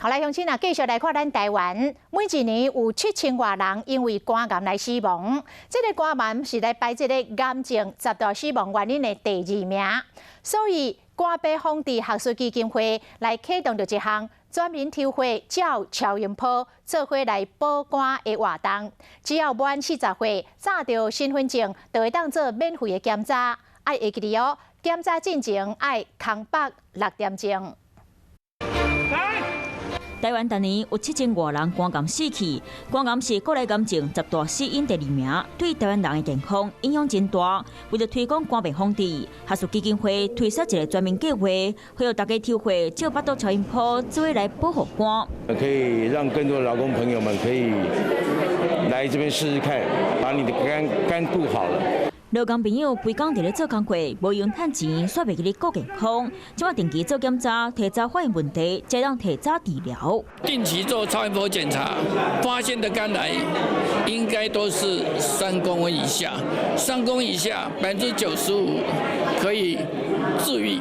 好來，鄉親啊，繼續來看咱台灣，每一年有7000外人因為肝癌來死亡。這个肝癌是來排這个癌症十大死亡原因的第二名。所以，肝病防治學術基金會來啟動著一項全民抽血照超音波，做伙來保肝的活動。只要滿40歲，紮著身份證，就會當做免費的檢查。愛會記得哦，檢查進前愛空腹6點鐘。台灣逐年有7000外人肝癌死去，肝癌是國內癌症十大死因第二名，對台灣人的健康影響真大。為著推廣肝病防治，學術基金會推出一个全民計劃，呼籲大家抽血照腹肚超音波，做伙來保護肝。可以讓更多勞工朋友們可以來這邊試試看，把你的肝顧好了。勞工朋友規工佇咧做工課，無閒趁錢，煞袂記咧顧健康。這擺定期做檢查，提早發現問題，才當提早治療。定期做超音波檢查，發現的肝癌應該都是3公分以下，3公分以下95%可以治癒。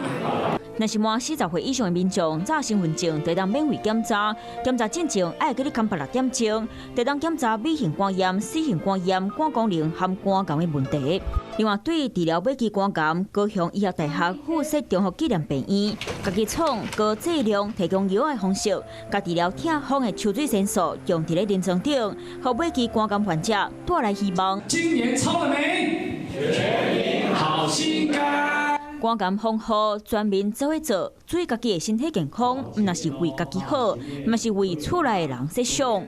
若是滿40歲以上的民眾，紮身份證，就當免費檢查。檢查進前愛記得空腹6點鐘，就當檢查乙型肝炎、C 型肝炎、肝功能和肝癌的問題。另外，對治療晚期肝癌，高雄醫學大學附設中和紀念病院，家己創高劑量提供藥的方式，共治療痛風的秋水仙素用佇咧臨床頂，予晚期肝癌患者帶來希望。今年抽了沒？全民好心肝。肝癌防護全民做伙做，注意家己的身體健康，毋但是為家己好，嘛是為厝內的人設想。